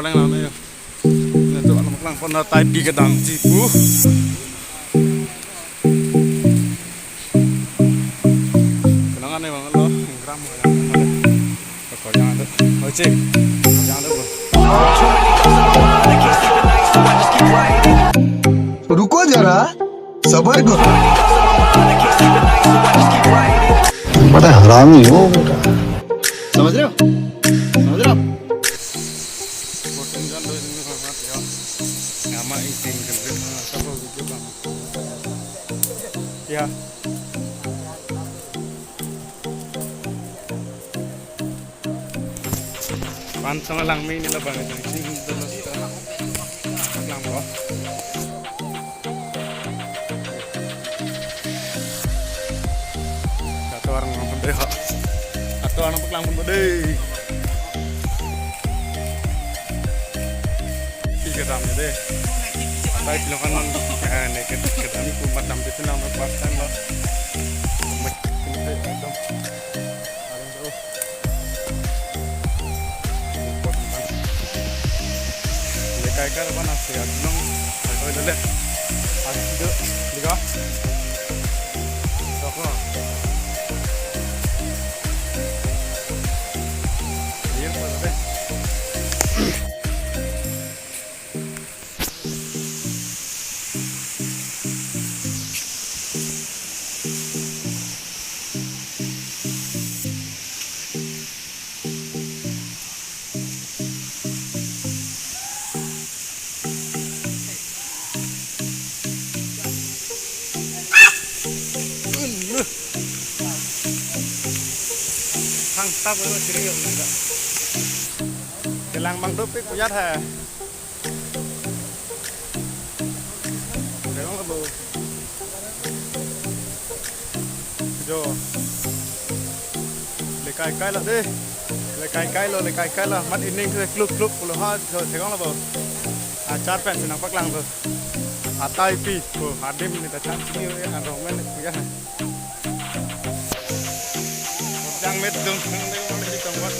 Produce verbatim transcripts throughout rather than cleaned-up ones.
Paklanglo yo. Nangtum alam paklangpon, atai pi kedamji pu. Kenangan ni bang lo, ingram yang ada. Kau yang ada. Oh, cek. Kau yang ada, bro. रुको जरा, सबर करो। बड़ा हरामी हो बेटा। समझ रहे हो? समझ रहे हो आप? Bosen jan do ini mati ya. Nama isin kendem apa begitu bang. Ya. Pan sama lang mi ni labang itu. Ini terus ke lang bro. Satu orang nonton deh. Satu orang paklang pon deh. Tiga dam deh. Atai pilo kan, eh, naked kedam itu empat dam itu nama pas kan lo. Empat, empat, empat. Paling jauh. Lekai kai lo bang, nasi adnong. Ayo, dale. Ayo, dale. Liga. Toko. Iya, boleh. Thangta bo siri yong nangka. Kelang bang dopik kuyat hai. Kelang labo. Jo. Lekai kai lo deh. Lekai kai lo, lekai kai lo. Mat ining ke kluk kluk pulo ha, jo thegong labo. Achar pen si nangpaklanglo. Atai pi, oh, adim ni ta cham chini, eh, arong men kuya. Jang met dong, dong, dong, dong, dong, dong.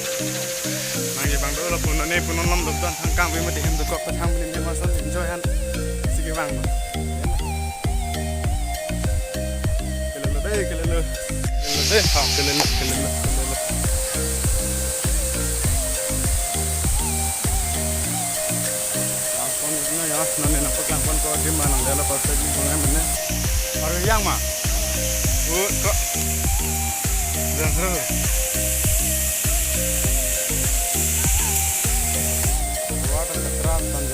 Nangji bang dolo, punon ne, punon lom dong, dong, thangkang, bima di hem dokok, thang bini, bima son, enjoy han. Sige bang. Kelelo deh, kelelo. Kelelo deh, ha, kelelo, kelelo, kelelo. Langpon na ya, nang ne nangpaklangpon ko adim ma nang dela perfect ni kongan mene. Baru yang ma. Bu, kok. Dan seru. Wah, dan keteram, dan.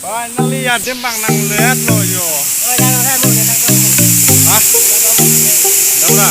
Finally, adim bang nang lihat lo yo. Ha? Dora.